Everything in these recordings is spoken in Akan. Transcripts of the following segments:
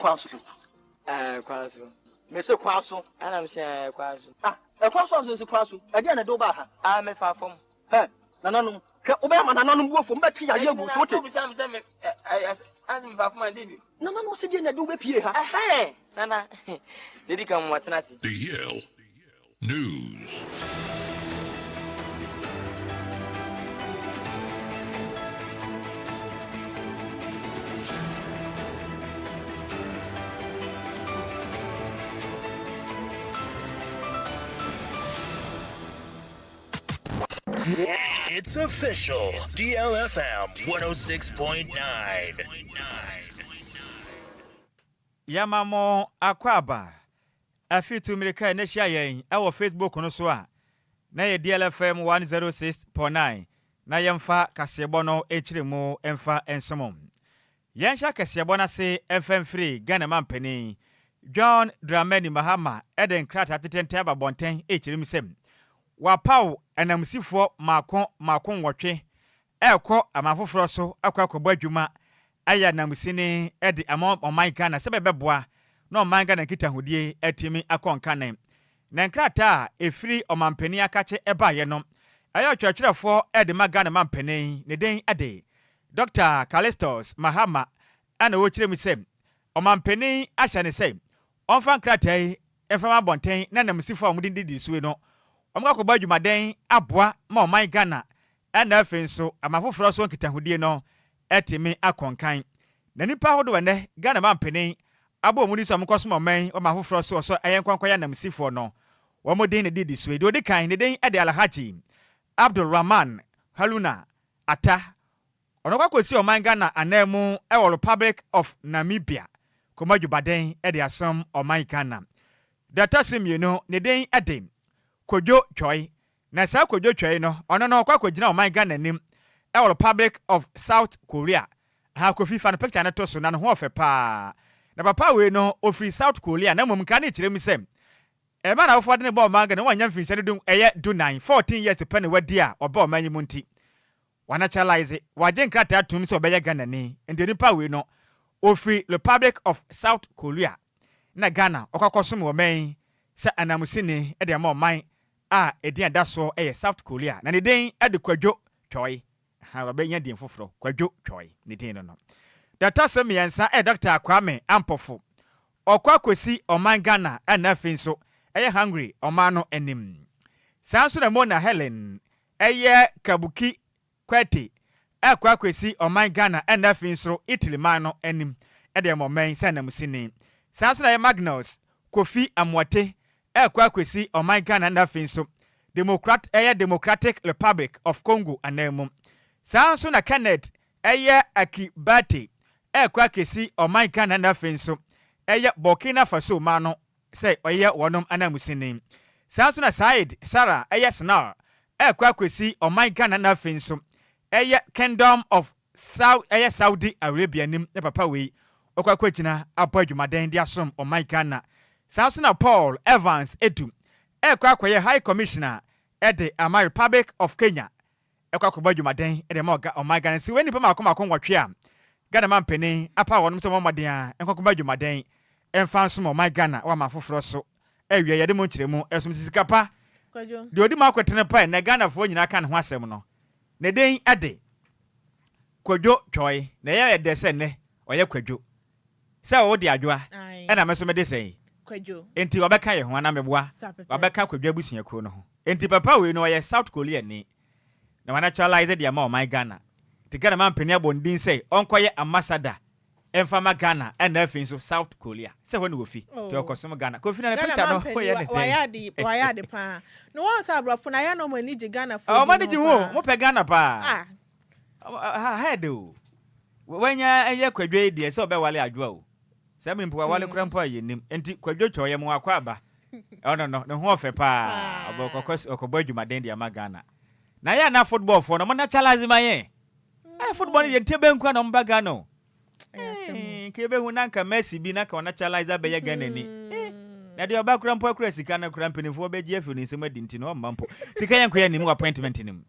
Kwan so. Ɛɛ kwan so. Mese kwan so. Ɛna mese ɛɛ kwan so. Ah, ɛkwan so anso nsi kwan so. Ɛdeɛn na ɛde wo baa ha? Ah, mefa fam. Hɛ, nananom, hwɛ, wobɛyɛ ama nananom bo afu, wɔbɛte yareɛ agu wo so, wote? Wobisa me sɛ me, ɛ, ɛ, ɛ, mefa fam a, ɛdeɛ bi. Nananom se deɛn na ɛde wo bɛpie ha? Ɛhɛn, nana, deɛ ɛdi kan, matena ase. DL News. It's official. DLFM 106.9. Yɛma mo akwaaba Afi tu mmirika a na hyia yɛn wɔ Facebook no so a na yɛ DLFM 106.9 na yɛmfa kaseɛbɔ no nkyerɛmu mfa nsom. Yɛnhyɛ akɛseɛbɔ no ase mfa mfiri Ghana mampanin John Dramani Mahama de nkrataa tetenten aba abɔnten rekyerɛ mu sɛ wapaw ananmusifoɔ mmaako mmaako nwɔtwe rekɔ aman foforɔ so akɔ akɔbɔ adwuma ayɛ ananmusini de ama ɔman Ghana sɛ bɛbɛboa na ɔman Ghana nkitahodie atumi akɔ nkane. Na nkrataa a ɛfiri ɔmanpanin akakye baeɛ no, ɛyɛ ɔtwerɛtwerɛfoɔ de ma Ghana manpanin, ne din de Dɔkta Callistus Mahama na ɔrekyerɛ mu sɛ ɔmanpanin ahyɛ no sɛ ɔmfa nkrataa yi mfa ma abɔnten na ananmusifo a wɔde didi so yi no wɔnkɔ akɔbɔ adwumaden aboa ma ɔman Ghana Ɛna afei nso aman foforɔ so nkitahodie no atumi akɔ nkan. Na nnipa ahodoɔ a ɛnnɛ Ghana mampanin abɔ wɔn din sɛ wɔnkɔsom ɔman yi wɔ aman foforɔ so wɔ sɛ ɛyɛ nkɔnkɔyɛ ananmusifoɔ no, wɔn din na ɛdidi so yi. Deɛ ɔdi kan, ne din de Alhaji Abdul Rahman Haruna Atta. Ɔno kɔ akɔsi ɔman Ghana ananmu wɔ Republic of Namibia kɔm adwubaden de asom ɔman Ghana. Deɛ ɔtɔ so mmienu, ne din de Kojo Twoi. Na saa Kojo Twoi no, ɔno no ɔkɔ akɔgyina ɔman Ghana anim wɔ Republic of South Korea. Ahaa Kofi fa no picture no to so na ne ho ɔfɛ paa. Na papa wei no ɔfiri South Korea na mmom nkra no kyerɛ mu sɛ ɛma n'awofoɔ de no bɔɔ ɔman Ghana na wanya mfinhyia no du ɛyɛ dunan, 14 years pɛ na wadi a ɔbaa ɔman yi mu nti Wanakyɛlaese, wagye nkrataa atom sɛ ɔbɛyɛ Ghanani, nti nipa wei no ɔfiri Republic of South Korea na Ghana ɔkɔ akɔsom wɔ ɔman yi sɛ ananmusini de ama ɔman a edin a ɛda soɔ yɛ South Korea na ne din de Kwadwo Choi. Aha, wabɛnya din foforɔ, Kwadwo Choi, ne din no no. Deɛ ɛtɔ so mmiɛnsa yɛ Dɔkta Kwame Ampofo, ɔkɔ akɔsi ɔman Ghana ɛna afei nso ɛyɛ Hungary ɔman no anim. Saa nso na Mona Helen Ɛyɛ Kabuki Kwete ɛkɔ akɔsi ɔman Ghana ɛna afei nso Italy man no anim de ama ɔman yi sɛ ananmusini. Saa nso na ɛyɛ Magnus Kofi Amoate ɛkɔ akɔsi ɔman Ghana ɛna afei nso Democrat ɛyɛ Democratic Republic of Congo ananmu. Saa nso na Kenneth ɛyɛ Akibate ɛkɔ akɛsi ɔman Ghana ɛna afei nso ɛyɛ Burkina Faso man no sɛ ɔyɛ wɔnom ananmusini. Saa nso na Said Sara yɛ Snar ɛrekɔ akɔsi ɔman Ghana na afei nso ɛyɛ Kingdom of Sau ɛyɛ Saudi Arabia nim ne papa wei ɔkɔ akɔgyina abɔ adwumaden de asom ɔman Ghana. Saa nso na Paul Evans Edu ɛrekɔ akɔyɛ High Commissioner de ama Republic of Kenya ɛkɔ akɔbɔ adwumaden de ama ɔman Ghana. Nti wei nnipa mmaako mmaako nwɔtwe a Ghana manpanin apaw wɔnom sɛ wɔmmɔ mmɔden a nkɔ nkɔbɔ adwumaden mfa nsom ɔman Ghana wɔ aman foforɔ so. Awia yɛde mo nkyerɛmu ɛsom nti sika pa deɛ ɔdi mu akotene pa ɛnnɛ Ghanafoɔ nyinaa ka ne ho asɛm no ne din de Kwadwo Twɔe na ɛyɛ dɛ sɛ nnɛ ɔyɛ Kwadwo sɛ wo de Adwoa ɛna me nso mede sɛn enti ɔbɛka yɛ ho anaa meboa wabɛka Kwadwo abusuakuo no ho. Enti papa wei no ɔyɛ South Korea ni na wa naturalize de ama ɔman Ghana. Nti Ghana manpanin abɔ ne din sɛ ɔnkɔyɛ ambassador mfa ma Ghana ɛna afei nso South Korea sɛ hɔ na ofi nti ɔkɔsom Ghana. Kofi na ne Ghana picture no manpanin woyɛ ne wa wayɛ dɛn? ade wayɛ ade paa. Na wɔn sɛ aborɔfo no ayɛ na wɔn ani gye Ghana foɔ Wɔn din ani ho gye ho o, paa. wɔn pɛ Ghana paa. Ah. Ha ha ɛdɛ o. Wanya ɛyɛ Kwadwo yi deɛ sɛ ɔbɛwale Adwoa o. Saa mmerɛ mpo wawale koraa mpo a yɛnnim. Enti Kwadwo Twɔ yɛ mo akwaaba. Ɔno no, ne ho ɔfɛ paa. Ɔbɛ ɔkɔ ɔkɔbɔ adwumaden de ama Ghana. Na yɛ a na football foɔ no, ɔmo naturalize ma yɛn. Ɛɛ football no deɛ nti ɛbɛn nko a na ɔmo ba Ghana o. Ɛɛ nka yɛbɛhu na nka Messi bi na nka ɔnaturalize abɛyɛ Ghana ni. Eh, na deɛ ɔba koraa mpo akura sika no koraa mpanimfoɔ bɛgye afiri ne nsam adi nti no ɔmma mpo. Sika yɛnkɔ yɛn anim wɔ appointment no mu.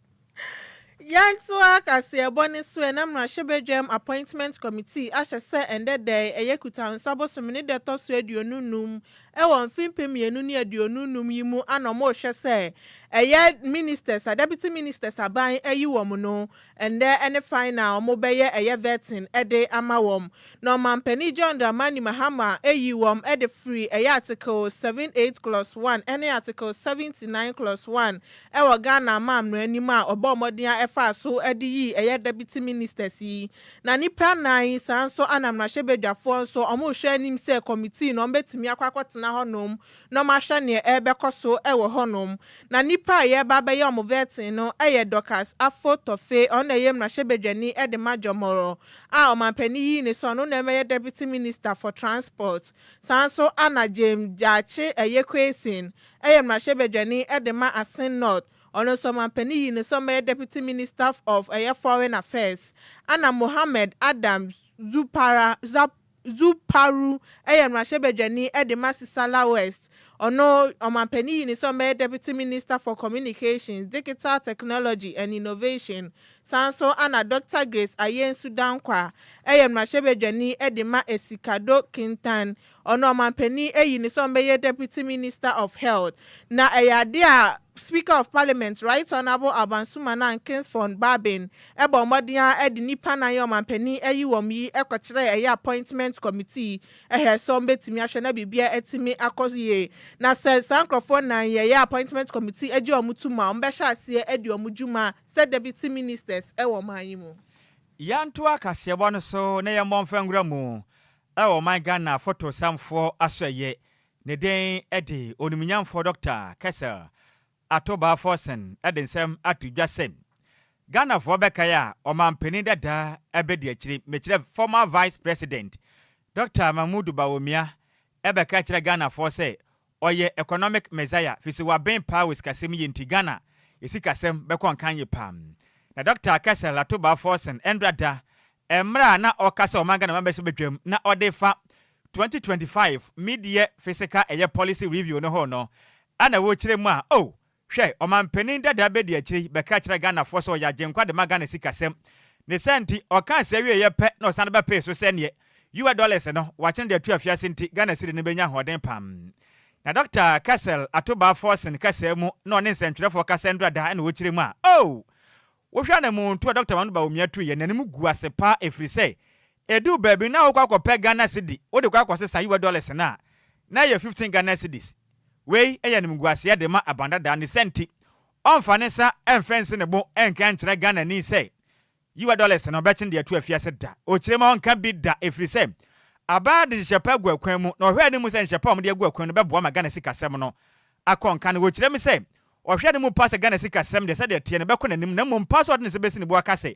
Yɛntoa kaseɛbɔ ne so. Ɛnam mmarahyɛbadwam Appointment Committee ahyɛ sɛ ɛndɛ dɛ ɛyɛ Kutansa bosome ne dɛ tɔ so 25 ɛwɔ mfe 2025 yi mu ana ɔmo rehwɛ sɛ ɛyɛ ministers a deputy ministers aban ayi wɔn no, ɛndɛ ɛne final ɔmo bɛyɛ ɛyɛ vetting ɛde ama wɔn. Na ɔmampanin John Dramani Mahama ayi wɔn ɛde firi ɛyɛ Article 78 clause 1 ɛne Article 79 clause 1 ɛwɔ Ghana amammerɛ anim a ɔbɔ ɔmɔden a ɛfa so ɛde yi ɛyɛ deputy ministers yi. Na nipa nan saa nso ana mmarahyɛbadwafoɔ nso ɔmo rehwɛ anim sɛ committee na ɔmo bɛtumi akɔ akɔtena hɔnom na ɔmo ahwɛ nea ɛrebɛkɔ so ɛwɔ hɔnom. Na nipa a yɛreba abɛyɛ ɔmo vetting no ɛyɛ Dorcas Afo Tɔfe, ɔno na ɛyɛ mmarahyɛbadwani ɛde ma Jɔmɔrɔ a ɔmampanin yi ne sɛ ɔno na ɛmɛyɛ Deputy Minister for Transport. Saa nso ana James Gyaakye ɛyɛ Quayson, ɛyɛ mmarahyɛbadwani ɛde ma Assin North, ɔno nso ɔmampanin yi ne sɛ ɔmɛyɛ Deputy Minister of ɛyɛ Foreign Affairs. Ana Mohammed Adam Zupara Zap Zuparu ɛyɛ mmarahyɛbadwani ɛde ma Sissala West, ɔno ɔmampanin yi ne sɛ ɔmɛyɛ Deputy Minister for Communications, Digital Technology and Innovation. Saa nso ana Dr Grace Ayensu Dankwa ɛyɛ mmarahyɛbadwani ɛde ma Esikado Kintan, ɔno ɔmampanin ayi ne sɛ ɔmɛyɛ Deputy Minister of Health. Na ɛyɛ ade a Speaker of Parliament, Right Honourable Alban Sumana Kingsford Bagbin, ɛbɔ mmɔden a ɛde nipa nan yɛ ɔmampanin ayi wɔn yi ɛkɔkyerɛ ɛyɛ Appointment Committee ɛhɛ sɛ ɔmbɛtumi ahwɛ na biribiara ɛtumi akɔ yie. Na sɛ saa nkurɔfoɔ nan yɛyɛ Appointment Committee agye wɔn tum a, wɔn bɛhyɛ aseɛ adi wɔn dwuma sɛ deputy ministers ɛwɔ ɔman yi mu. Yɛnto akaseɛbɔ no so na yɛmmɔ mfa nwura mu ɛwɔ ɔman Ghana fotosamfoɔ asoɛyɛ ne den de onimnyamfoɔ Dr Cassiel Ato Baah Forson de nsɛm ato dwa sɛ Ghanafoɔ bɛkae a ɔmampanin dada ɛbɛdi akyiri, mekyerɛ former Vice President Dr Mahamudu Bawumia, ɛbɛka kyerɛ Ghanafoɔ sɛ ɔyɛ economic messiah fisi waben paa wɔ sikasɛm yie nti Ghana yɛsikasɛm bɛkɔ nkan yie paa. Na Dr Cassiel Ato Baah Forson ɛndra da mmerɛ a na ɔka sɛ ɔman Ghana mabɛsɛ bɛdwam na ɔde fa 2025 mid-year fiscal ɛyɛ policy review no hɔ no ana wɔkyerɛ mu a, oh, hwɛ, ɔmampanin dada bɛdi akyire bɛka kyerɛ Ghanafoɔ sɛ ɔyɛ agyenkwa de ma Ghana sikasɛm ne sɛ nti ɔka sɛ wieɛ pɛ na ɔsan bɛpee so sɛ neɛ US dollars no wakyene de atu afiase nti Ghana cedi no bɛnya ahoɔden pam. Na Dr Cassiel Ato Baah Forson kasa mu na ɔne nsɛntwerɛfoɔ kasa ndura da ɛna wɔkyerɛ mu a, oh, wohwɛ na mu nto a Dr Mahamudu Bawumia tu yɛ n'anim gu ase paa ɛfiri sɛ ɛduu baabi na wokɔ akɔpɛ Ghana cedi wode kɔ akɔsesa US dollars no a na yɛ 15 Ghana cedis. Wei yɛ animguaseɛ de ma abandadaa ne sɛ nti ɔmfa ne nsa ɛmfɛ nse ne bo ɛnka nkyerɛ Ghana ni sɛ US dollars no ɔbɛkye de atu afiase da. Ɔkyerɛ ma ɔnka bi da ɛfiri sɛ abaa de nhyehyɛ pa agu akwan mu na ɔhwɛ anim sɛ nhyehyɛ pa a wɔde agu akwan no bɛboa ma Ghana sikasɛm no akɔ nka no. Wɔkyerɛ mu sɛ ɔhwɛ ne mu pa sɛ Ghana sikasɛm deɛ sɛdeɛ teɛ no bɛkɔ n'anim, na mmom pa sɛ ɔde ne nsa bɛsi ne bo aka sɛ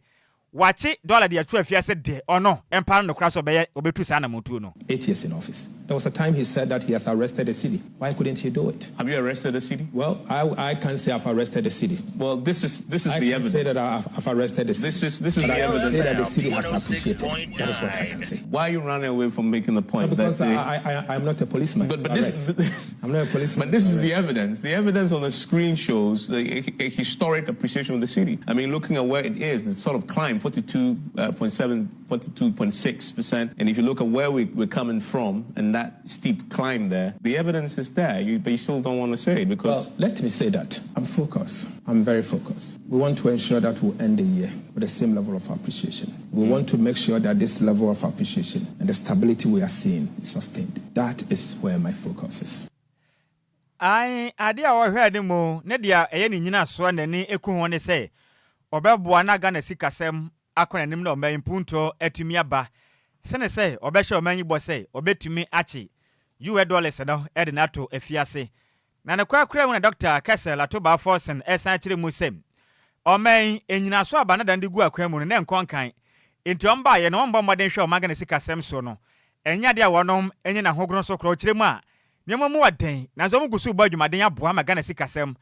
wakye dɔla de atu afiase deɛ, ɔno mpa no nokora sɛ ɔbɛyɛ ɔbɛtu saa anamotuo no. 8 years in office. There was a time he said that he has arrested the cedi. Why couldn't he do it? Have you arrested the cedi? Well, I can't say I've arrested the cedi. Well, this is I the can evidence. say that I've arrested the cedi. This is But the I can evidence. say that the cedi has appreciated. That is what I can say. Why are you running away from making the point No, because that they, I'm not a policeman But to this arrest. I'm not a policeman. But this to is the arrest. evidence. The evidence on the screen shows a historic appreciation of the cedi. I mean, looking at where it is, it's sort of climbed 42.7, 42.6%. And if you look at where we're coming from and that steep climb there, the evidence is there. But you still don't want to say it because. Well, let me say that I'm focused. I'm very focused. We want to ensure that we'll end the year with the same level of appreciation. We want to make sure that this level of appreciation and the stability we are seeing is sustained. That is where my focus is. Ae, ade a wɔhwɛ anim mu ne deɛ ɛyɛ ne nyinasoɔ n'ani eku ho ne sɛ ɔbɛboa na Ghana sikasɛm akɔ n'anim na ɔman mpuntuo atumi aba sɛne sɛ ɔbɛhyɛ ɔman yi bɔ sɛ ɔbɛtumi akye US dollars no ɛde n'ato afiase. Na ne korakora mu na Dr Cassiel Ato Baah Forson ɛsan kyerɛ mu sɛ ɔman enyinaso aba na dan de gu akwan mu no ne nkɔ nkan nti ɔmbaayɛ no ɔmbɔ mmɔden hwɛ ɔman Ghana sikasɛm so no ɛnyɛ adeɛ a wɔnom ɛnyɛ n'ahogono so korɔ. Ɔkyerɛ mu a nneɛma mu wɔ den nanso ɔmo gu so bɔ adwumaden aboa ma Ghana sikasɛm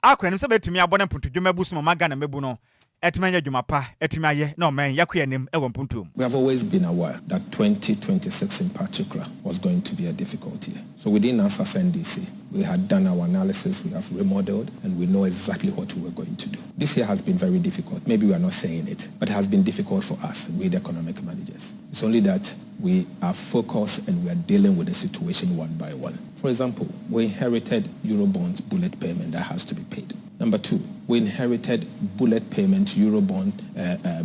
akɔ anim sɛ bɛtumi abɔ ne mpontodwuma abu so ma ɔman Ghana mɛbu no ɛtumi anya adwuma pa ɛtumi ayɛ na ɔman yɛakɔ anim ɛwɔ mpontuom. We have always been aware that 2026 in particular was going to be a difficult year. So within us as NDC, We had done our analysis, we have remodeled, and we know exactly what we were going to do. This year has been very difficult. Maybe we are not saying it, but it has been difficult for us, we the economic managers. It's only that we are focused and we are dealing with the situation one by one. For example, we inherited Eurobonds bullet payment that has to be paid. Number two, we inherited bullet payment, Eurobond,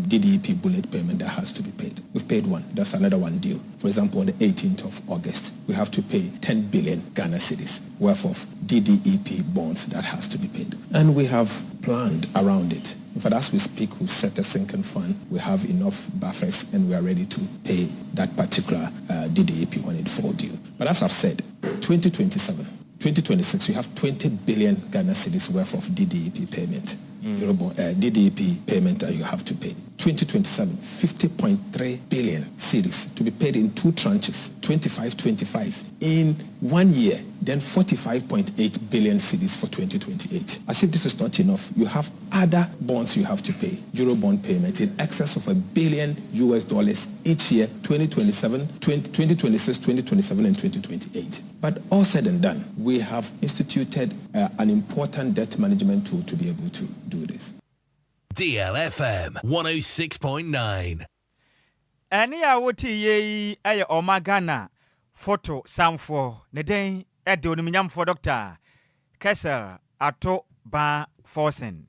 DDEP bullet payment that has to be paid. We've paid one. That's another one due. For example, on the 18th of August, we have to pay 10 billion Ghana cedis worth of DDEP bonds that has to be paid. And we have planned around it. In fact, as we speak, we've set a sinking fund. We have enough buffers and we are ready to pay that particular DDEP when it falls due. But as I've said, 2027, 2026, you have 20 billion Ghana cedis worth of DDEP payment, Eurobond, DDEP payment that you have to pay. 2027, 50.3 billion cedis to be paid in two tranches, 25, 25 in 1 year, then 45.8 billion cedis for 2028. As if this is not enough, you have other bonds you have to pay, Eurobond payment in excess of a billion US dollars each year, 2027, 2026, 2027, and 2028. But all said and done, we have instituted an important debt management tool to be able to do this. DLFM 106.9. Ɛne a wote yie yi yɛ ɔma Ghana foto samfoɔ ne den ɛde onimnyamfoɔ Dr. Cassiel Ato Baah Forson.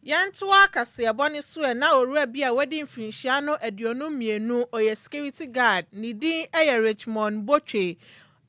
Yɛntoa kaseɛbɔ ne so ɛ na owura bi a wadi mfirinhyia no 22, ɔyɛ security guard, ne din yɛ Richmond Botwe,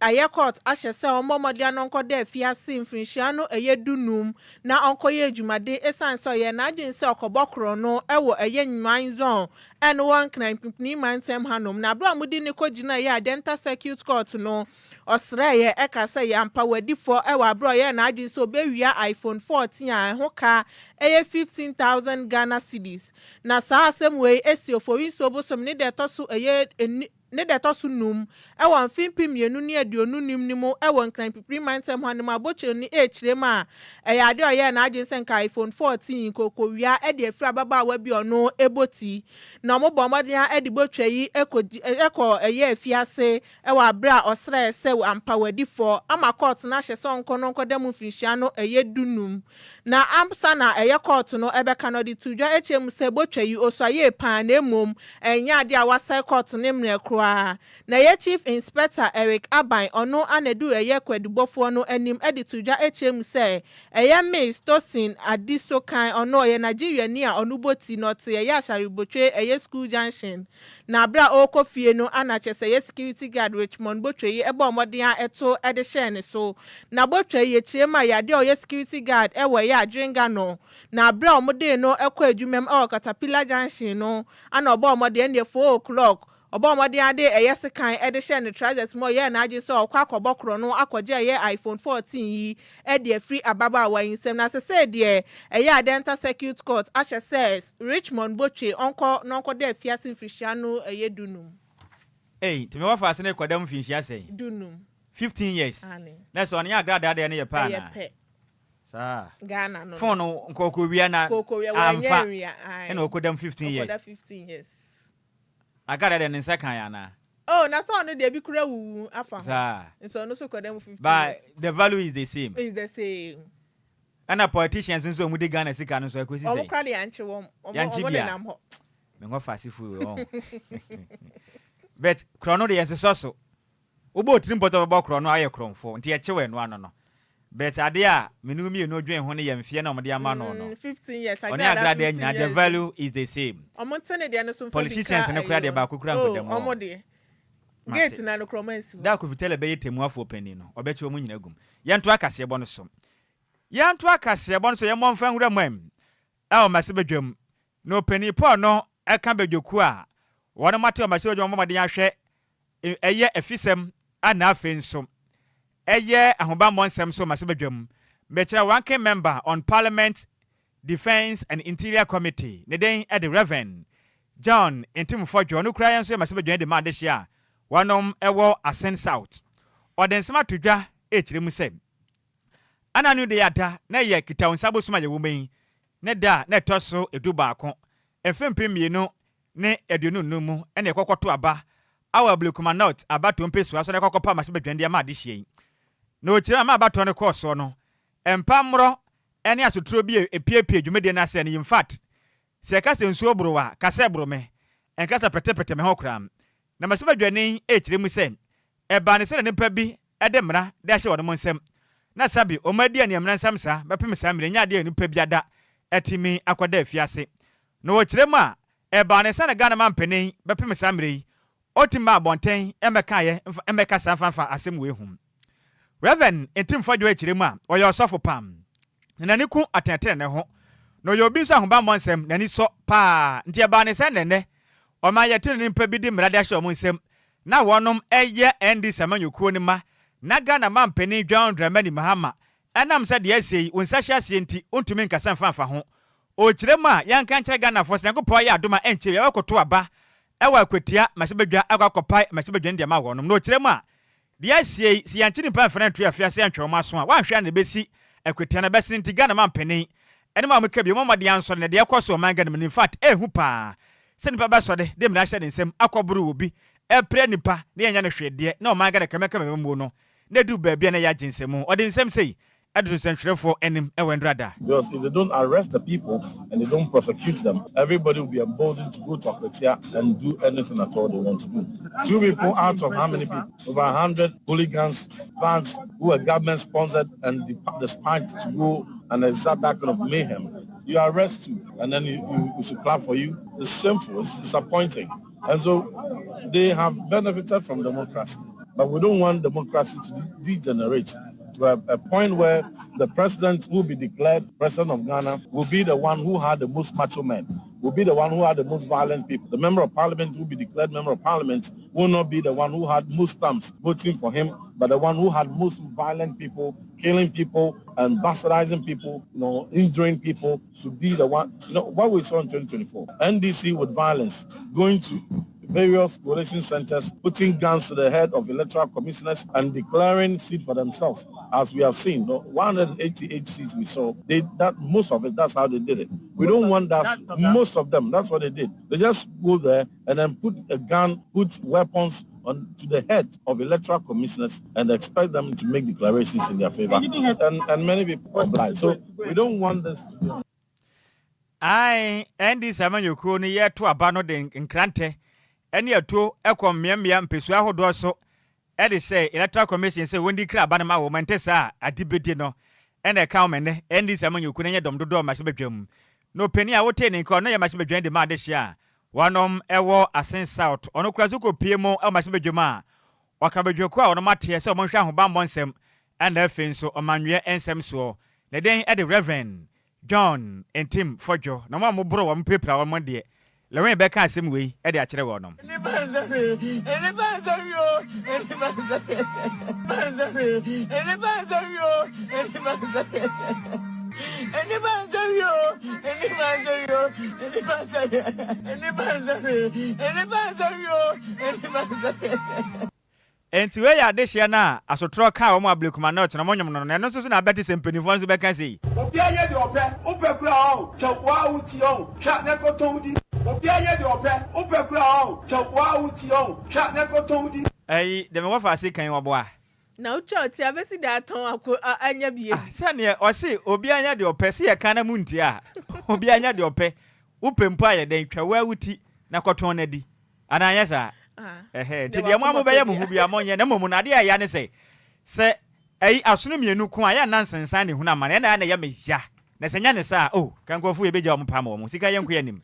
ayɛ court ahyɛ sɛ ɔmmɔ mmɔden ano nkɔda afiase mfirinhyia no ɛyɛ 15 na ɔnkɔyɛ adwumade, ɛsiane sɛ ɔyɛ n'adwene sɛ ɔkɔbɔ korɔ no ɛwɔ ɛyɛ Nwan Zone ɛne wɔ Nkran Pimpini mantam hanom. Na abere a wɔde ne kɔgyina ɛyɛ Adenta Circuit Court no, ɔsrɛeɛ ɛka sɛ yɛampa wadi fɔ ɛwɔ abere a ɔyɛ n'adwene sɛ ɔbɛwia iPhone 14 a ɛho ka ɛyɛ 15,000 Ghana cedis. Na saa asɛm wei esi Oforisuo bosom ne deɛ ɛtɔ so ɛyɛ eni ne deɛ ɛtɔ so 5 ɛwɔ mfe 2025 no mu ɛwɔ Nkran Pipiri mantam hɔ nom. Abɔkyere no ɛrekyerɛ mu a ɛyɛ adeɛ a ɔyɛɛ n'adwene sɛ nka iPhone 14 kokowia ɛde afiri ababaawa bi ɔno ɛbɔ ti na ɔmo bɔ mmɔden a ɛde botwa yi ɛkɔ ɛkɔ ɛyɛ afiase ɛwɔ abere a ɔsrɛ sɛ ampa wadi fɔ ama court no ahyɛ sɛ ɔnkɔ no nkɔda mu mfirinhyia no ɛyɛ 15. Na amsa na ɛyɛ court no ɛbɛka no, ɔde to dwa akyerɛ mu sɛ botwa yi osuayɛ paa, na emom ɛnyɛ adeɛ a wasɛe court ne mmerɛ koraa. Na ɛyɛ Chief Inspector Eric Aban, ɔno anadu ɛyɛ kwadubɔfoɔ no anim ɛde to dwa akyerɛ mu sɛ ɛyɛ Miss Tosin Adisokan, ɔno ɔyɛ Nigeriani a ɔno bɔ ti na ɔte ɛyɛ Asaribotwe ɛyɛ School Junction. Na abere a ɔrekɔ fie no ana kyerɛ sɛ ɛyɛ security guard Richmond Botwe yi ɛbɔ ɔmɔden a ɛto ɛde hyɛɛ ne so. Na Botwe yi akyerɛ mu a yadeɛ a ɔyɛ security guard ɛwɔ ɛyɛ Adwenga no, na abere a wɔde no ɛkɔ adwuma mu ɛwɔ Caterpillar Junction no ana ɔbɔ ɔmɔden ɛne 4 o'clock ɔbɔ ɔmɔden ade ɛyɛ sekan ɛde hyɛ ne trousers mu, ɔyɛ n'adwene sɛ ɔkɔ akɔbɔ korɔ no akɔgye ɛyɛ iPhone 14 yi ɛde afiri ababaawa yi nsam. Na sese deɛ ɛyɛ Adenta Circuit Court ahyɛ sɛ Richmond Botwe ɔnkɔ na ɔnkɔda afiase mfirihyia no ɛyɛ 15. Ei, tumi wɔfa ase ne kɔda mu mfinhyia sɛn? 15. 15 years. Ane. Na sɛ ɔne yɛ agradaa deɛ no yɛ paa ɛyɛ na pɛ. Saa. Ghana no. Phone no nkɔkɔwia na kokowia wɔnyɛ amfa nwia ae. Ɛna ɔkɔdam 15 years. Ɔkɔda 15 years. Agradaa deɛ ne nsa kan yɛ anaa? Oh, na sɛ ɔno deɛ bi kura wuwu afa ho. Saa. Nso ɔno nso kɔda mu 15 But years. the value is the same. It's the same. Ɛna politicians nso a wɔn de Ghana sika no nso ɛkɔsi Ɔmo sɛ kora de yankye wɔn ɔmo. Yankye Ɔmo bia. nenam hɔ. Menkɔ fa ase fu wɔ, but korɔ no deɛ yɛnsesɔ so wobɔ otiri mpɔtɔ bɛbɔ korɔ no ayɛ korɔmfoɔ nti yɛkye wɔ ɛno ano no, but adeɛ a mene mmienu dwen ho no yɛ mfeɛ na ɔmode ama no. 15 years. Ɔne agradaa nyinaa, the value is the same. Ɔmo nte ne deɛ no so nfa bi. Politicians ka no koraa ɛyi deɛ wɔ. baako koraa Oh, nkɔda mu hɔ. ɔmo deɛ Mate. gate na no korɔ ɔmo ansi hɔ. Da Kofi Taylor bɛyɛ temuafoɔ panin no, ɔbɛkyɛ wɔn nyina gum. Yɛnto akaseɛbɔ no so, yɛnto akaseɛbɔ no so, yɛmmɔ mfa nwura mu am ɛwɔ mmarahyɛbadwam na ɔpanin Paul no ɛka badwakuo a wɔn mate ɔmmarahyɛbadwam mmɔden ahwɛ ɛyɛ afisɛm ana afei nso ɛyɛ ahobammɔ nsɛm so mmarahyɛbadwam, mɛkyerɛ ranking member on Parliament Defence and Interior Committee, ne den ɛde Reverend John Ntim Fordjour, ɔno kura yɛn nso yɛ mmarahyɛbadwam de ma adehye a wɔnom ɛwɔ Assin South. Ɔde nsɛm ato dwa ɛkyerɛ mu sɛ ana no de yɛada na yɛ kita bosom a yɛwɔ mu yi ne da a na ɛtɔ so 11 mfe 2025 mu ɛna ɛkɔkɔto aba awɔ Ablekuma North abatoɔ mpɛsua so na ɛkɔkɔpa mmarahyɛbadwam de ama adehyia yi. Na ɔkyerɛ ama abatoɔ no kɔɔ soɔ no, mpammorɔ ne asotorɔ bi a ɛpiepie dwumadie no aseɛ no, in fact, sɛ yɛka sɛ nsuo boro wo a, ka sɛ ɛboro me, ɛnka sɛ petepete me ho koraa. Na mmarahyɛbadwani rekyerɛ mu sɛ, ɛbaa no sɛdeɛ nnipa bi de mmara de ahyɛ wɔn nsam, na sabi wɔn adi aniamena nsam saa bɛpem saa mmerɛ, ɛnyɛ adeɛ a nnipa bi ada atumi akɔda afiase. Na wɔkyerɛ mu a, ɛbaa no sɛdeɛ Ghana mampanin bɛpem saa mmerɛ yi, ɔtumi baa abɔnten mmɛkaeɛ mmɛkasa mfa asɛm wei ho. Rev. Ntim Fadwo kyerɛ mu a, ɔyɛ ɔsɔfo pa, na n'ani ku atɛntrenee ho, na ɔyɛ obi nso a ahobammɔ nsɛm n'ani sɔ paa. Nti ɛbaa ne sɛ nnɛ ɔman yɛ trenee nipa bi de mmara de ahyɛ wɔn nsam na wɔnom yɛ NDC amanyɔkuo no mma na Ghana manpanin John Dramani Mahama ɛnam sɛ deɛ asie yi wo nsa hyɛ aseɛ nti wontumi nkasa mfa mfa ho. Ɔkyerɛ mu a yɛnka nkyerɛ Ghanafoɔ sɛ Nyankopɔn ayɛ adom a ɛnkyɛ biara wɔbɛkoto aba wɔ Akwatia mmarahyɛbadwa akɔ akɔpae mmarahyɛbadwa no de ama wɔnom na ɔkyerɛ mu a Deɛ asie yi, sɛ yɛankye nnipa amfa no anto afiase antwe wɔn aso a, woanhwɛ a na ɛbɛsi akwatia no ɛbɛsene nti Ghana mampanin ne mo a moka bi mommɔ mmɔden ansɔre na deɛ ɛkɔ so wɔ ɔman Ghana mu no infact ɛɛhu paa sɛ nipa bɛsɔre de mmara ahyɛ ne nsam akɔboro obi apira nipa na yɛnyɛ no hwee deɛ na ɔman Ghana kɛmɛkɛmɛ amammuo no na ɛduru baabi a na ɛyɛ agye nsɛmu. Ɔde nsɛm sei de to nsɛntwerɛfoɔ anim wɔ Ndrada. Because if they don't arrest the people and they don't prosecute them, everybody will be emboldened to go to Akwatia and do anything at all they want to do. Two people out of how many people? Over 100 hooligans, thugs who were government sponsored and dispatched to go and exact that kind of mayhem. You arrest two and then you, you, you should clap for you. It's shameful. It's disappointing. And so they have benefited from democracy. But we don't want democracy to de- degenerate to a, a point where the president will be declared president of Ghana will be the one who had the most macho men, will be the one who had the most violent people. The member of parliament who will be declared member of parliament will not be the one who had most stamps voting for him, but the one who had most violent people, killing people and bastardizing people, you know, injuring people should be the one. You know, what we saw in 2024, NDC with violence going to various collation centers, putting guns to the head of electoral commissioners and declaring seat for themselves. As we have seen, the 188 seats we saw, they that most of it, that's how they did it. We don't want that. Most of them, that's what they did. They just go there and then put a gun, put weapons on to the head of electoral commissioners and expect them to make declarations in their favor. And, and many people comply. So we don't want this to be Ae, NDC amanyɔkuo no yɛto aba no de nkrantɛ ne atuo kɔ mmeammea mpesua ahodoɔ so de hyɛ Electoral Commission sɛ wɔndi kra aba no ma wɔn, ɛnte saa a ade bɛdi no na ɛka wɔn ɛnnɛ. NDC amanyɔkuo no nyɛ dɔm dodoɔ mmarahyɛbadwam na ɔpanin a wotee ne nka ɔno yɛ mmarahyɛbadwani de ma adehyeɛ a wɔnom wɔ Asen South ɔno koraa nso kɔpie mu wɔ mmarahyɛbadwam a ɔka badwakuo a wɔnom ateɛ sɛ wɔnhwɛ ahobammɔ nsɛm ɛna afei nso ɔmanweɛ nsɛm soɔ. Ne din de Rev. John Ntim Fodwo, na wɔn a wɔboro wɔn pirapira wɔn deɛ, Lewin bɛka asɛm wei de akyerɛ wɔn. Nnipa nsɛ hwee, nnipa nsɛ hwee o, nnipa nsɛ hwee, nnipa nsɛ hwee, nnipa nsɛ hwee o, nnipa nsɛ hwee, nnipa nsɛ hwee o, nnipa nsɛ hwee o, nnipa nsɛ hwee, nnipa nsɛ hwee, nnipa nsɛ hwee o, nnipa nsɛ hwee. Enti wei yɛ adehyeɛ no a asotorɔ kaa wɔn Ablekuma North na wɔnwom no no, na ɛno nso so na abɛte sɛ mpaninfoɔ nso bɛka sei. Obiara nyɛ deɛ ɔpɛ, wopɛ koraa ɔn, twa woaa wo ti ɔn, twa na kɔtɔn wo di. Obiara nyɛ deɛ ɔpɛ, wopɛ koraa ɔn, twa woaa wo ti ɔn, twa na kɔtɔn wo di. Ɛyi, deɛ mewɔ faase kan yi wɔboa. Na wotwa wo ti a, bɛsi dɛn atɔn ako a anya bi Ah, adi? sɛdeɛ ɔse obiara nyɛ deɛ ɔpɛ, se yɛka na montie a, obiara nyɛ deɛ ɔpɛ, wopɛ mpo a yɛ dɛn, twa woaa wo ti na kɔtɔn no adi. Anaa anyɛ saa? Ɛhɛɛ, nti deɛ mo a mobɛyɛ mo ho biara monyɛ, na mmom no adeɛ a ɛya ne sɛ, sɛ ɛyi asono mmienu ko a, yɛ a na nsensan na ehunu amane, ɛna na ɛyɛ me ya, na sɛ ɛnyɛ ne saa a, oh, ka nkurɔfoɔ wei bɛgya wɔn paa ma wɔn sika, yɛnko yɛn anim.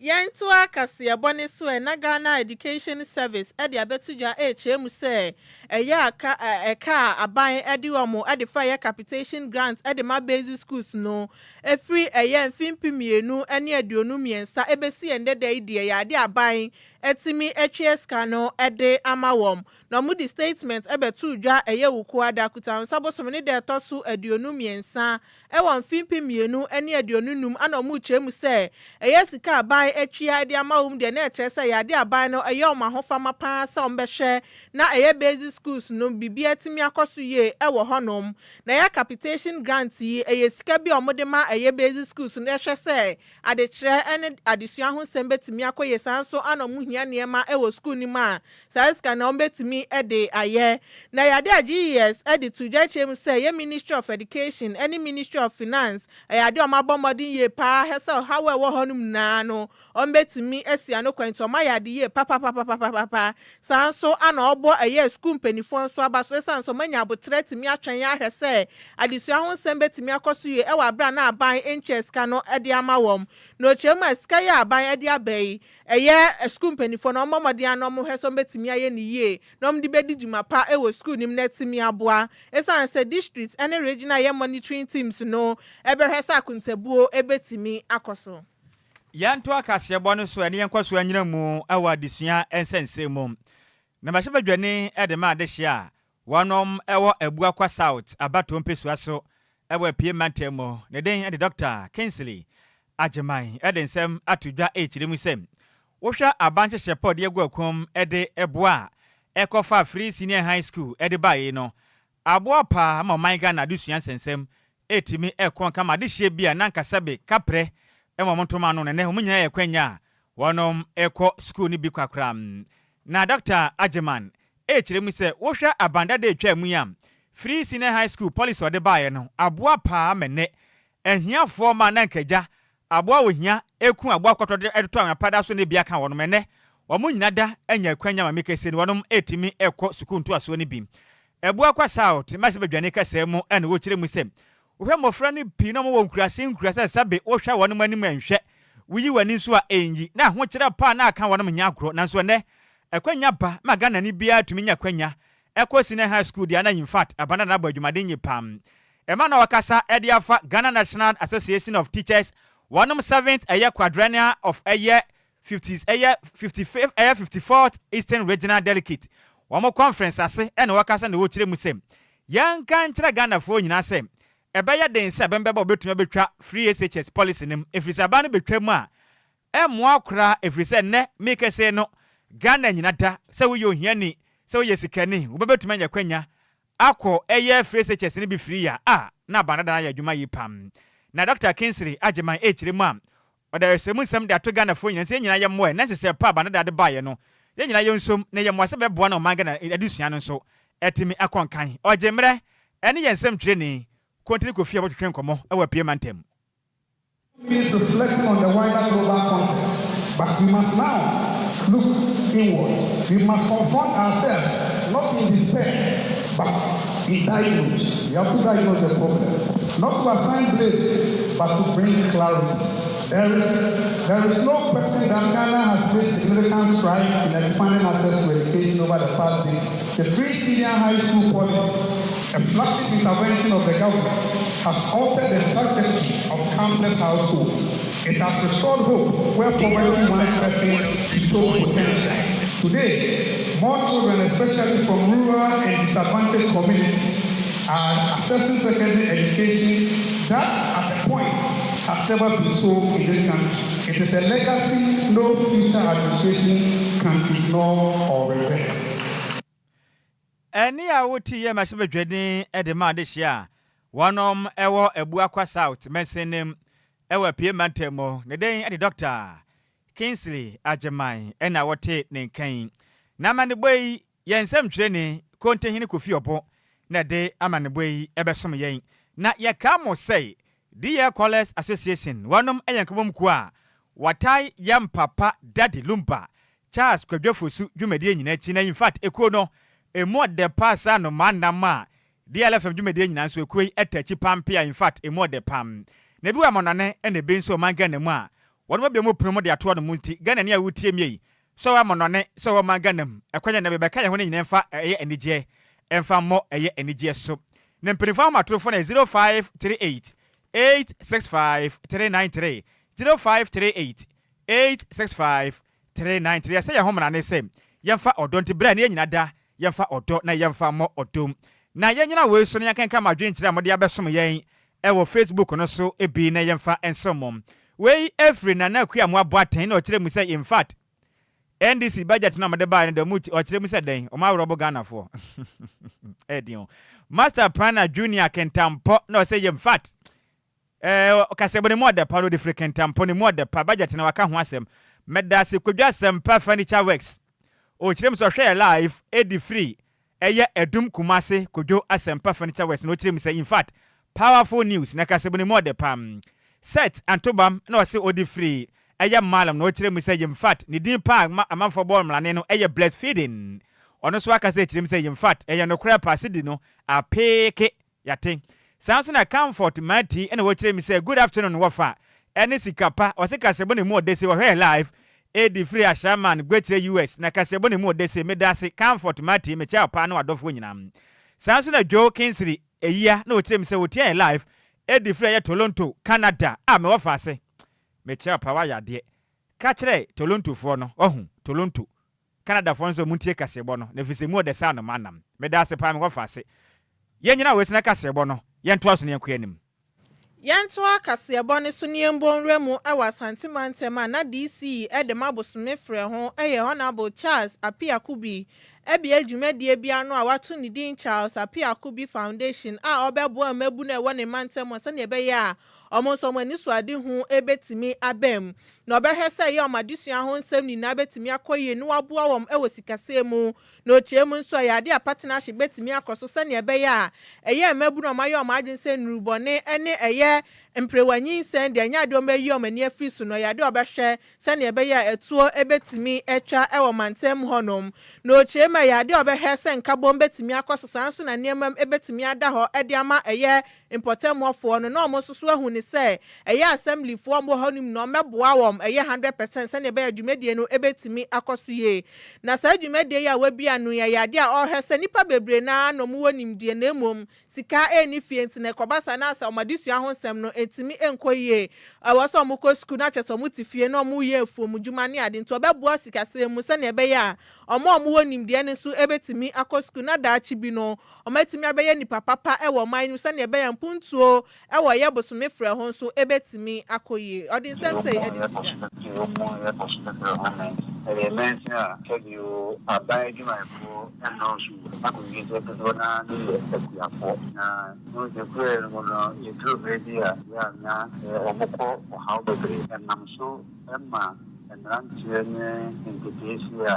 Yɛntoa kaseɛbɔ no so ɛ, na Ghana Education Service de abɛto dwa rekyerɛ mu sɛ ɛyɛ a ka ɛka a aban de wɔn de fa yɛ capitation grant de ma basic schools no Ɛfiri ɛyɛ mfe 2023 ɛbɛsi ɛnnɛ da yi deɛ ɛyɛ adeɛ a aban atumi atwea sika no de ama wɔn. Na wɔde statement bɛtoo dwa ɛyɛ Wukuada, Kutawnsa bosome ne da ɛtɔ so 23 wɔ mfe 2025 ana wɔrekyerɛ mu sɛ ɛyɛ sika a aban atwea de ama wɔn deɛ na ɛkyerɛ sɛ ɛyɛ adeɛ a aban no ɛyɛ wɔn ahofama pa ara sɛ wɔbɛhwɛ na ɛyɛ basic schools no biribi atumi akɔ so yie wɔ hɔnom. Na ɛyɛ capitation grant yi, ɛyɛ sika bi a wɔde ma ɛyɛ basic schools no hwɛ sɛ adekyerɛ ne adesua ho nsɛm bɛtumi akɔ yie. Saa nso na wɔhia. hia nneɛma wɔ sukuu no mu a, saa sika no wɔbɛtumi de ayɛ. Na ɛyɛ adeɛ a GES de to dwa kyerɛ mu sɛ ɛyɛ Ministry of Education ne Ministry of Finance, ɛyɛ adeɛ a wɔabɔ mmɔden yie pa ara sɛ ɔhaw a ɛwɔ hɔnom nyinaa no, wɔbɛtumi asi ano kwan nti wɔayɛ ade yie papapapapapa. Saa nso na wɔbɔ ɛyɛ sukuu mpanimfoɔ nso aba so ɛsiane sɛ wɔanya aboterɛ atumi atwɛn ahwɛ sɛ adesua ho nsɛm bɛtumi akɔ so yie wɔ aberɛ a na aban ntua sika no de ama wɔn. Na ɔkyerɛ mu a sika yi a aban de aba yi, ɛyɛ sukuu mpanimfoɔ no wɔmmɔ mmɔden ara na wɔhwɛ sɛ wɔbɛtumi ayɛ no yie na wɔde bɛdi dwuma pa wɔ sukuu no mu na atumi aboa. Ɛsiane sɛ district ne regional yɛ monitoring teams no bɛhwɛ sɛ akontabuo bɛtumi akɔ so. Yɛntoa kaseɛbɔ no so ɛne yɛnkɔ so anyina mu wɔ adesua nsɛnsɛm mu. Na mmarahyɛbadwani de ma adehyeɛ a wɔnom wɔ Abuakwa South abatoɔ mpesua so wɔ Apue mantam mu, ne din de Dɔkta Kingsley Agyeman de nsɛm ato dwa rekyerɛ mu sɛ, wohwɛ aba nhyehyɛ pa a ɔde agu akuam de boa a ɛkɔfa Free Senior High School de baeɛ no, Aboa paa ma ɔman Ghana adesua nsɛnsɛm ɛtumi ɛkɔ nka ma adehyeɛ bi a na anka sɛbe kaprɛ wɔ wɔn ntoma ano no ɛnɛ wɔn nyinaa yɛ kwanya a wɔnom ɛkɔ sukuu no bi kwakora. Na Dɔkta Agyeman ɛrekyerɛ mu sɛ wohwɛ aban dada a ɛtwaa mu yi a Free Senior High School policy a ɔde baeɛ no aboa paa ma ɛnɛ ahiafoɔ ma na anka agya Aboa a ohia eku aboa kɔtɔ de tɔ anwea pa da so ne bi aka wɔnom. Ɛnnɛ, wɔn nyina da anya akwanya ma mekɛse no wɔnom etumi kɔ sukuu ntoasoɔ no bi. Abuakwa South mmarahyɛbadwani kasaa mu na wɔkyerɛ mu sɛ, wohwɛ mmɔfra no pii na wɔwɔ nkuraase nkuraase a sɛbe wohwɛ wɔnom anim ɛnhwɛ, woyi w'ani nso a ɛnyi, na ahokyerɛ paa na aka wɔnom nyɛ agorɔ. Nanso ɛnnɛ, akwanya ba ma Ghanani biara tumi nya akwanya kɔ senior high school deɛ na infact aba na nabɔ adwumaden nye paa. Ɛma na ɔkasa de afa Ghana National Association of Teachers wɔnom seventh ɛyɛ quadrennial of ɛyɛ fifty ɛyɛ 55 ɛyɛ 54th Eastern Regional Delegate wɔn conference ase ɛna ɔkasa na ɔkyerɛ mu sɛ yɛnka nkyerɛ Ghanafoɔ nyinaa sɛ ɛbɛyɛ den sɛ bɛmbɛba wɔbɛtumi abɛtwa free SHS policy no mu ɛfiri sɛ aba no bɛtwa mu a Ɛmmoa koraa ɛfiri sɛ nnɛ merekɛsei no Ghana nyina da sɛ woyɛ ohiani sɛ woyɛ sikani wobɛbɛtumi anya kwanya akɔ ɛyɛ free SHS no bi firi ya a na aban dada no ayɛ adwuma yie pam. Na Dɔkta Kingsley Agyeman ɛrekyerɛ mu a ɔde ayɔsɛmu nsɛm de ato Ghanafoɔ nyina sɛ yɛn nyinaa yɛmmoa ɛ na nhyehyɛɛ pa a aban dada de baeɛ no yɛn nyinaa yɛnsom na yɛmmoa sɛ bɛboa na ɔman Ghana adesua no nso atumi akɔ nkan. Ɔgye mmerɛ ɛne yɛn nsɛmtwerɛni Kontini Kofi a wɔtwetwe nkɔmmɔ wɔ Apue Mantam. Please reflect on the wider global context, but we must now look inward. We must confront ourselves, not in despair, but in diagnose. We have to diagnose the problem, not to assign blame, but to bring clarity. There is, there is no question that Ghana has made significant strides in expanding access to education over the past decade. The free senior high school policy, a flagship intervention of the government, has altered the trajectory of countless households. It has restored hope where poverty once threatened so potential. Today, more children, especially from rural and disadvantaged communities, are accessing secondary education that, at a point, has never been so in this country. It is a legacy no future administration can ignore or reverse. Ɛnne a wote yɛ mmarahyɛbadwani de ma adehye a wɔnom wɔ Abuakwa South mansin no mu wɔ Apue mantam mu. Ne din de Dɔkta Kingsley Agyeman na wote ne nka yi. N'amanebɔ yi yɛ nsɛmtwerɛni Kontehene Kofi Ɔbo na ɛde amanebɔ yi bɛsom yɛn. Na yɛkaa mo sɛ DL Callers Association wɔnom yɛ nkabom kuo a wɔtae yɛ mpapa Daddy Lumba Charles Kwadwo Fosu dwumadie nyinaa akyi na infact ekuo no emu ɔdɛ paa saa nnomaa nam a DLFM dwumadie nyinaa nso ekuo yi ɛta akyi paa mpea infact emu ɔdɛ paa na ebi wɔ amɔnɔne ɛna ebi nso ɔman Ghana mu a wɔnom abue mu pono mu de ato hɔnom nti Ghanani a wotie me yi sɛ ɔwɔ amɔnɔne sɛ ɔwɔ ɔman Ghana mu ɛkwan na bɛbɛka yɛn ho no nyinaa mfa ɛyɛ anigyeɛ ɛmfa mmɔ ɛyɛ anigyeɛ so na mpanyinfoɔ ahomatorofoɔ no yɛ 0538 865 393 0538 865 393 Ɛsɛ yɛn ho mmara ne sɛ yɛmfa ɔdɔ nti berɛ a ne yɛn nyina da yɛmfa ɔdɔ na yɛmfa mmɔ ɔdɔ mu. Na yɛnyina wei so na yɛnkenkan mo adwenkyerɛ a mode abɛsom yɛn wɔ Facebook no so bi na yɛmfa nsom mo. Wei firi Nana Akua Amoah Boateng na ɔkyerɛ mu sɛ infact NDC budget no a mode baeɛ no deɛ ɔmo ɔkyerɛ mu sɛ dɛn? Ɔmo aworɔbo Ghanafoɔ. Ɛyɛ den o. Master Planner Junior Kentampɔ na ɔsɛ infact Ɛɛ, ɔkasɛbɔ no mu ɔdɛ pa no, ɔde firi kentampo no mu ɔdɛ pa. Budget no, waka ho asɛm. Medase Kwadwo Asɛmpa Furniture Works. Ɔkyerɛ mu sɛ ɔhwɛ yɛ live ɛdi firi ɛyɛ Adum Kumase Kwadwo Asɛmpa Furniture Works na ɔkyerɛ mu sɛ infact powerful news na kasabu no mu ɔdɛ pam. Seth Antobam na ɔse ɔdi firi ɛyɛ Mallam na ɔkyerɛ mu sɛ yinfact ne din paa a amanfoɔ bɔ mmrane no ɛyɛ Blessed Feeding. Ɔno nso akasa akyerɛ mu sɛ yinfact ɛyɛ nokorɛ paa sidi no apeeke Yɛate. Saa nso na Comfort Marti na wɔkyerɛ mi sɛ good afternoon wɔfa ɛne sika pa ɔse kaseɛbɔ na emu ɔdɛ sei wɔhwɛ live edi firi Ashaiman Gwekyerɛ US na kaseɛbɔ na emu ɔdɛ sei medase Comfort Marti mekyɛ wo paa ne wadɔfoɔ nyinaa Saa nso na Joe Kinsey Eyia na wɔkyerɛ mi sɛ wɔtia yɛn live edi firi ɛyɛ Toronto Canada a me wɔfa ase mekyɛ wo paa wayɛ adeɛ ka kyerɛ Torontofoɔ no wahu Toronto Canadafoɔ nso montie kaseɛbɔ no na ɛfiri sɛ emu ɔdɛ sɛ anomaa nam. Meda ase paa me wɔfa ase. Yɛnnyina wei so na kaseɛbɔ no yɛntoa so na yɛnkɔ anim. Yɛntoa kaseɛbɔ no so na yɛmbɔ nwura mu wɔ Asante mantam a na DC de ma bosome frɛ ho yɛ Honourable Charles Appiah Kubi abue dwumadie bi ano a wato ne din Charles Appiah Kubi Foundation a ɔbɛboa mmabunu a ɛwɔ ne mantam hɔ sɛdeɛ ɛbɛyɛ a wɔn nso wɔn anisoadehu bɛtumi aba mu na ɔbɛhwɛ sɛ ɛyɛ wɔn adesua ho nsɛm nyinaa bɛtumi akɔ yie na waboa wɔn wɔ sikasɛm mu Na ɔkyerɛ mu nso, ɛyɛ ade a partnership bɛtumi akɔ so sɛnea ɛbɛyɛ a ɛyɛ mmabunu a wɔayɛ wɔn adwene sɛ nnurubɔne ne ɛyɛ mperewa nyinsɛn deɛ ɛnyɛ adeɛ a wɔbɛyi wɔn ani afiri so no, ɛyɛ adeɛ a wɔbɛhwɛ sɛnea ɛbɛyɛ a ɛtoɔ bɛtumi atwa wɔ mantam hɔnom. Na ɔkyerɛ mu, ɛyɛ adeɛ a wɔbɛhwɛ sɛ nkabom bɛtumi akɔ so, saa ara nso na nneɛma bɛtumi ada hɔ de ama ɛyɛ mpɔtamuafoɔ no na wɔn nso so ahu no sɛ ɛyɛ Assemblyfoɔ a wɔwɔ hɔ no mu na wɔmmɛboa wɔn ɛyɛ 100% sɛdeɛ ɛbɛyɛ a dwumadie no bɛtumi akɔ so yie. Na saa dwumadie yi a wɔabue ano yi ɛyɛ adeɛ a ɔrehwɛ sɛ nnipa bebree no ara na wɔwɔ nimdeɛ na mmom sika nni fie nti na ɛkɔba saa na sɛ wɔn adesua ho nsɛm no ntumi nkɔ yie. Ɛwɔ sɛ wɔkɔ sukuu na kyerɛ sɛ wɔte fie na wɔreyɛ afuom dwuma ne ade nti wɔbɛboa sikasɛm mu sɛdeɛ ɛbɛyɛ a wɔn a wɔwɔ nimdeɛ no nso bɛtumi akɔ sukuu na daakye bi no Wɔatumi abɛyɛ nnipa papa wɔ ɔman no mu sɛnea ɛbɛyɛ a mpuntuo wɔ ɛyɛ bosome frɛ ho nso bɛtumi akɔ yie. Ɔde nsɛm sei de to dwa. Ɛyɛ mansin a sɛdeɛ aban adwumayɛfoɔ nnɔɔso wɔ mu. Akɔwie sɛ dodoɔ no ara ne yɛ akuafoɔ. Na wohu sɛ kuroɛ no mu no, yɛduru berɛ bi a, yɛ a na wɔkɔ ɔhaw bebree. Ɛnam so ma mmeranteɛ ne nketeesia a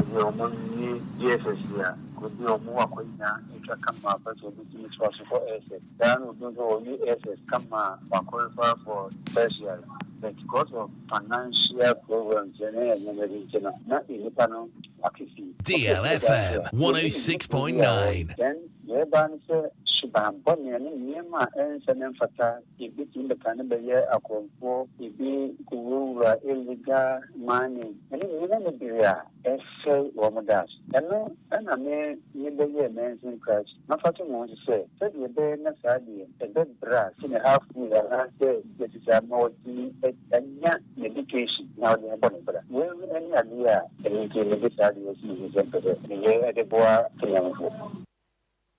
ɛdeɛ wɔwie JSS a, obi a wɔwɔ akwanya atwa kama a ɔpɛ sɛ ɔbɛtumi toa so kɔ SS. Saa ara na obi nso ɔwie SS kama a waqualify for tertiary but because of financial problems ne nneɛma bi nti no na nnipa no ate fie. DLFM 106.9. Then deɛ ɛba ne sɛ suban bɔne ne nneɛma a ɛnsɛ ne mfata ebi tumi bɛka ne bɛyɛ akorɔmfoɔ, ebi kɔwurawura illegal mining ne nneɛma bebree a ɛsɛe wɔn daakye. Ɛno na me mebɛyɛɛ Mansin Christ. Mafa to me ho so sɛ, sɛdeɛ ɛbɛyɛ na saa deɛ ɛbɛbra senior high school anaasɛ JSS a na watumi anya n'education na ɔde abɔ ne bra. Wei ne adeɛ a ɛno nti mede saa adeɛ asi me ho sɛ mpɛ sɛ meyɛ de boa Kenyanfoɔ.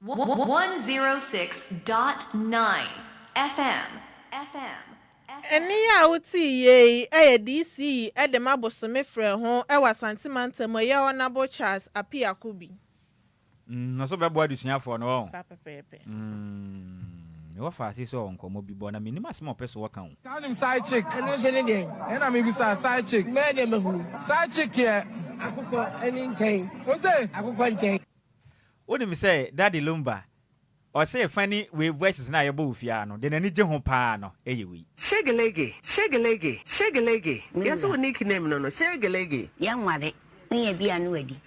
106.9 FM. Ɛnne yi a wotee yei yɛ DC de ma bosome frɛ ho wɔ Asante mantam mu, ɛyɛ Honourable Charles Appiah Kubi. Mm, ɔsɛ ɔbɛboa adesuafoɔ no, ɔɔ. Saa pɛpɛɛpɛ. Mm, mewɔ faase sɛ ɔwɔ nkɔmmɔ bi bɔ na mennim asɛm a ɔpɛ sɛ ɔka o. Wonim side chick? Ɛno nso ne deɛn? Ɛna mebisa side chick. Mɛyɛ deɛ mahunu. Side chick yɛ. Akokɔ ɛne nkyɛn. Wo se? Akokɔ nkyɛn. Wonim sɛ Daddy Lumba ɔse funny wei voices no a yɛbɔ wɔ fie ha no deɛ n'ani gye ho paa no yɛ wei. Shegelege, shegelege, shegelege, yɛse wo nick name no no, shegelege. Yɛnware, wonya bi a na wadi.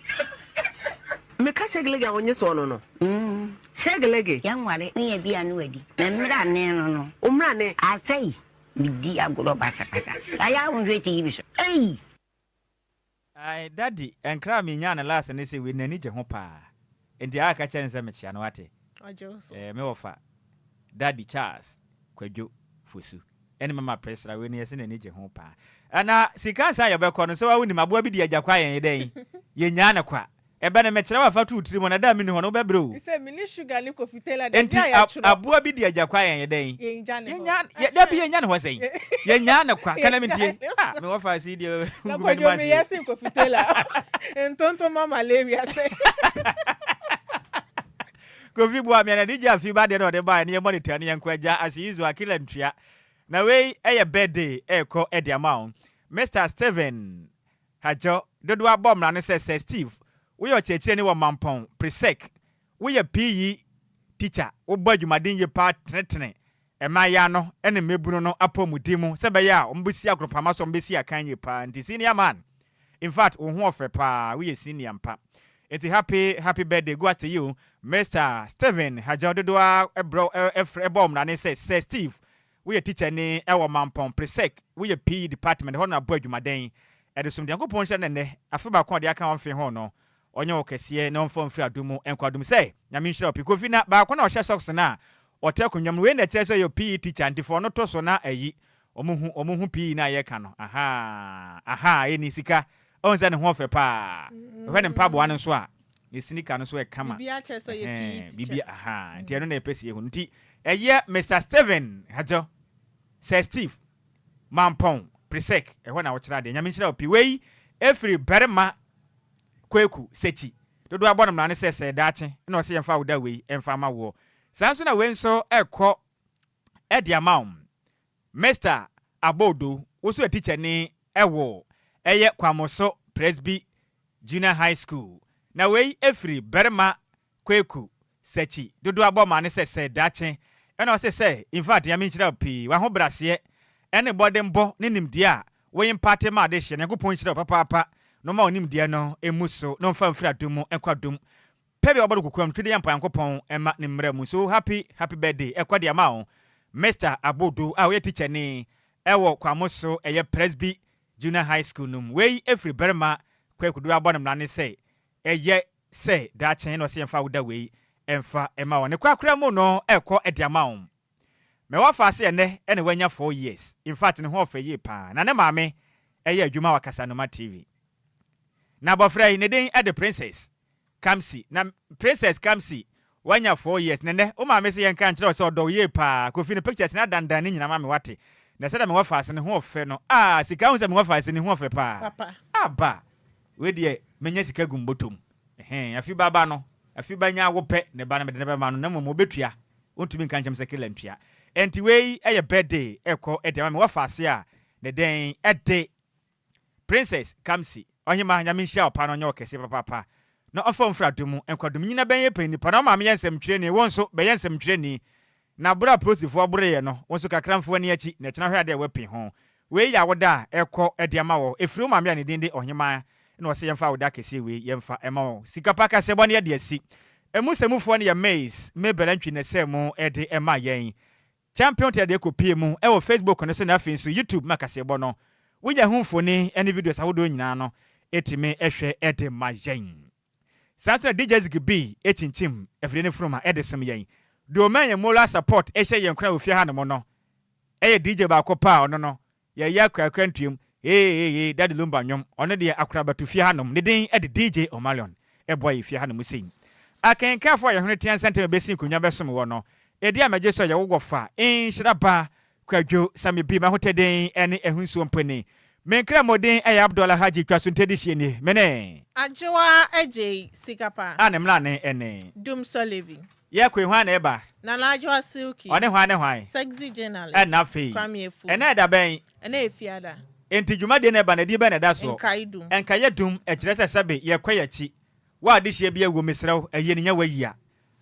Meka shegelege a wonye soɔ no no, shegelege. Yɛnware, wonya bi a na wadi. Me mmrane no no. Wo mmrane. Asɛi, medi agorɔ basabasa. Ayɛ a wonhwɛ TV so, ei! Ae daddy nkra a menyaa no last ne sɛ wei n'ani gye ho paa nti aa ka kyerɛ no sɛ mekyea no wate. Ɔgye wo so. Eh me wɔfa daddy Charles Kwadwo Fosu ɛne mama Priscilla wei no yɛse n'ani gye ho paa. Na sika nsa a yɛbɛkɔ no sɛ wa wonim aboa bi di agya kwa yɛn dɛn yɛnyaa no kwa. Ɛbɛ no mekyerɛ wo afa to wo tirim hɔ na da a menni hɔ no wobɛbrɛ o. Sɛ me ne Sugar ne Kofi Taylor deɛ Enti nyɛ a yɛtwerɛ. aboa bi di agya kwa yɛn dɛn? Yɛngya ne hɔ. Yɛnya yɛ dabi yɛnya ne hɔ sɛn? Yɛnyaa no kwa. Ka na mentie. Ah me wɔfa ase yi deɛ Na wogu m'anim Kwadwo ase meyɛ o. sen Kofi Taylor. Ntonto ma malaria sɛ. Kofi boa me ana DJ Afi ba deɛ na ɔde baeɛ no yɛmmɔ ne tua no yɛnkɔ agya as usual Akila ntua. Na wei yɛ birthday ɛrekɔ de ama wo. Mister Stephen Hadjo, dodoɔ abɔ mmara no sɛ Sir Steve, woyɛ ɔkyerɛkyerɛni wɔ Mampɔn Presec, woyɛ PE teacher, wobɔ adwumaden yie paa tenetene mmaayaa no ne mmabunu no apɔmuden mu sɛ ɛbɛyɛ a wɔbɛsi agorɔpama so a wɔbɛsi akan yie paa nti senior man, in fact wo ho ɔfɛ paa, woyɛ senior mpa. Nti happy happy birthday go out to you Mister Stephen Hadjo, dodoɔ ara brɛ frɛ bɔ mmara no sɛ Sir Steve, Woyɛ tikyani wɔ Mampong Presec, woyɛ PE department, ɛhɔ na bɔ adwumaden de som. Nyankopɔn nhyira no nnɛ, afe baako a ɔde aka ɔmfe ho no, ɔnyɛ wo kɛseɛ na ɔmfa wo mfiri adom mu nkɔ adom sɛ Nyame nhyira wo pii. Kofi na baako no a ɔhyɛ socks no a ɔte akonnwa mu no, wei na ɛkyerɛ sɛ ɔyɛ PE teacher nti fa ɔno to so na ayi ɔmo hu ɔmo hu PE no a yɛka no ahaa ahaa ɛni sika ɔhu sɛ ne ho ɔfɛ paa hwɛ ne mpaboa no nso a ne sneaker no nso yɛ kama. Biribiara kyerɛ sɛ ɔyɛ PE Ɛhɛn, teacher. biribi ahaa nti ɛno na yɛpɛ sɛ yɛhu no. Nti ɛyɛ Mister Stephen Hadjo, Sir Steve, Mampɔn, Presec, ɛhɔ na wokyerɛ adeɛ. Nyame nhyira wo pii. Wei ɛfiri Barima Kweku Sekyi. Dodoɔ abɔ no mmara ne sɛ sɛ daakye na ɔsɛ yɛmfa wo da wei ɛmfa ma woɔ. Saa nso na wei nso ɛkɔ ɛde ama wo. Mister Abodo, wo nso yɛ tikyani wɔ ɛyɛ Kwamoso Presby Junior High School. Na wei firi Barima Kweku Sakyi dodoɔ abɔ ma ne sɛ sɛ daakye ɛna ɔse sɛ infact Nyame nhyira wo pii w'ahobraseɛ ɛne bɔdenbɔ ne nimdeɛ a wo imparte ma adehyeɛ Nyankopɔn nhyira wo papaapa na ɔma wo nimdeɛ no mmu so na ɔmfa mfiri adom mu nkɔ adom Pɛ bi a wɔbɔ no kokoam twe de yɛ mpa Nyankopɔn mma ne mmra mu so happy happy birthday ɛkɔ de ama wo Mister Abodo a woyɛ teacher ni ɛwɔ Kwamoso ɛyɛ Presby Junior High School no mu wei ɛfiri barima Kwaku do abɔ no mmra ne sɛ ɛyɛ sɛ daakye na ɔsɛ yɛmfa wo da wei ɛmfa ɛma wo ne korakora mu no ɛkɔ ɛde ama wo Mɛ wafa ase ɛnɛ ɛna wanya 4 years infact ne ho ɔfɛ yie paa na ne maame ɛyɛ adwuma wɔ Kasanoma TV na abɔfra yi ne din ɛde Princess Kamsi na Princess Kamsi wanya 4 years na nɛ wo maame se yɛnka nkyerɛ wo sɛ ɔdɔ wo yie paa Kofi ne pictures no adandan ne nyina ma me wate na sɛdeɛ me wɔfa ase ne ho ɔfɛ no ah sika wohu sɛ me wɔfa ase ne ho ɔfɛ paa Papa. aba wei deɛ menya sika gu mbɔtɔ mu ɛhɛn afi ba ba no afi ba nya wo pɛ ne ba no mede ne bɛma no na mmom ɔbɛtua wontumi nka nkyɛm sɛ kela ntua ɛnti wei ɛyɛ birthday ɛkɔ ɛde ama me wɔfa ase a ne dɛn ɛde Princess Kamsi, Ɔhemaa Nyame nhyira wo paa na ɔnyɛ wo kɛse papaapa na ɔmfa wo mfiri adom mu nkɔ adom nyina bɛnyɛ pɛn nipa na wo maame yɛ nsɛmtwerɛni wo nso bɛyɛ nsɛmtwerɛni na boro a polisifoɔ boroeɛ no wo nso kakra mfa w'ani akyi na kyena hwɛ adeɛ a woapi ho wei yɛ awoda a ɛkɔ de ama wɔ ɛfiri wo maame a ne din de Ɔhemaa na ɔsɛ yɛmfa awoda kɛseɛ wei yɛmfa ɛma wo sika pa kaseɛbɔ no yɛde asi ɛmu sɛmufoɔ no yɛ Maize Mabel Antwi na ɛsɛɛ mu de ɛma yɛn Champion Theatre deɛ kɔpue mu wɔ Facebook no so na afei nso YouTube ma kaseɛbɔ no wonya ho mfoni ne videos ahodoɔ nyinaa no tumi hwɛ de ma yɛn. Saa nso na DJ Ziggy B kyinkyim afidie no funuma de som yɛn. Deɛ ɔma yɛn moral support hyɛ yɛn nkuran wɔ fie hanom no yɛ DJ baako pɛ a ɔno no Yɛyɛ akuakua ntuam eeii Daddy Lumba nnwom ɔno deɛ akorabatu fie hanom ne din de DJ Omalion ɛboa yɛ fie hanom sei Akenkanfoɔ a yɛhwene tea nsɛntɛm ɛbɛsi nkonnwa bɛsom wɔ no Ɛdi a mɛgye sɛ ɔyɛ wo wɔfa nhyira ba Kwadwo Sami bi m'ahotɛden ne ɛho nsuo mpo ni Me nkrammoden yɛ Abdul Alhaji Twa so ntɛdi hyie nie Me ne. Adwoa Adjei Sikapa. A ne mmrane ne. Dumsor Levy. Yɛ koe hwan na ɛba? Nana Adwoa Silky. Ɔne hwan ne hwan? Sexy journalist. Ɛna afei. Kwame Afu. Ɛnɛ ɛda bɛn? Ɛnɛ yɛ Fiada. Enti dwumadie no ɛba no ɛdin bɛn na ɛda soɔ? Nkae dum. Nkaeɛ dum, ɛkyerɛ sɛ sɛbe yɛkɔ yɛn akyi. Wo a adehyeɛ bi awu mesrɛ wo ayie no nyɛ w'ayi a.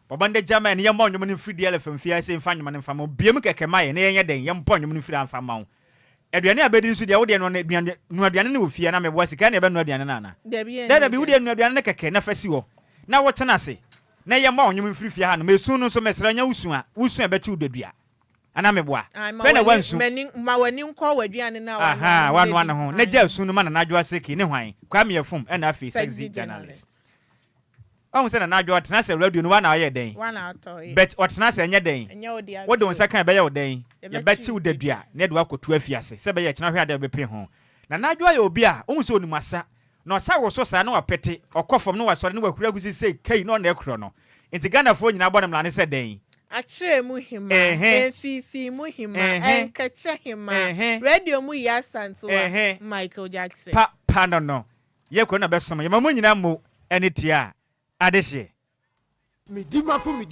Bɔbɔ ndɛ gya ma yɛn na yɛmmɔ nnwom no mfiri DLFM fie ha sei mfa nnwom no mfa ma wo. Bue mu kɛkɛ ma yɛn na yɛnyɛ dɛn? Yɛmmɔ nnwom no mfiri ha mfa mma wo. Aduane a bɛdi nso deɛ wo deɛ noa aduane noa aduane no wɔ fie anaa meboa sika na yɛbɛnoa aduane no anaa? Dabi ɛnyɛ Dabi wo deɛ. deɛ noa aduane no kɛkɛ na fa si hɔ na wotena ase. Na yɛmmɔ wo nnwom mfiri fie hanom. Esu no nso, mesrɛ, nyɛ wo su a wosu a ɛbɛkye wo dadua. Anaa meboa? Ae, ma Hwɛ na w'ani, woansu. m'ani, ma w'ani nkɔ w'aduane no a woanoa Ahaa, no ho na woanoa di. no ho. Na Ae. gyaa su no ma Nana Adwoa Seki ne hwan? Kwame Afum ɛna afei Sexy Sexy Journalist. journalist. Wahu sɛ Nana Adwoa ɔtena ase radio no woa na ɔyɛ dɛn? Woa na wotɔeɛ. But ɔtena ase ɛnyɛ dɛn? Ɛnyɛ wo dea Wode wo bio. nsa ka a ɛbɛyɛ wo dɛn? Yɛbɛkye Yɛbɛkye wo wo dadua. dadua na yɛde wo akɔto afiase sɛ ɛbɛyɛ a kyena hwɛ adeɛ a wobɛpee ho. Nana Adwoa yɛ obi a wohu sɛ ɔnim asa. Na ɔsa woso saa na wapete, ɔkɔ fam na wasɔre na wahuri agu sesei kai na ɔna ɛkorɔ no. Nti Ghanafoɔ nyinaa bɔ no mmrane sɛ dɛn? Akyerɛ mu hema, Ehe. Mfiifii mu hema, Ehe. Nkɛkyɛ hema, Ehe. Radio mu Yaa Asantewaa, Ehe. Michael Jackson. Pa pa no no. Yɛ kuro na bɛsom. Yɛma mo nyinaa mmo ɛne tia adehyeɛ. Medi mafo medi.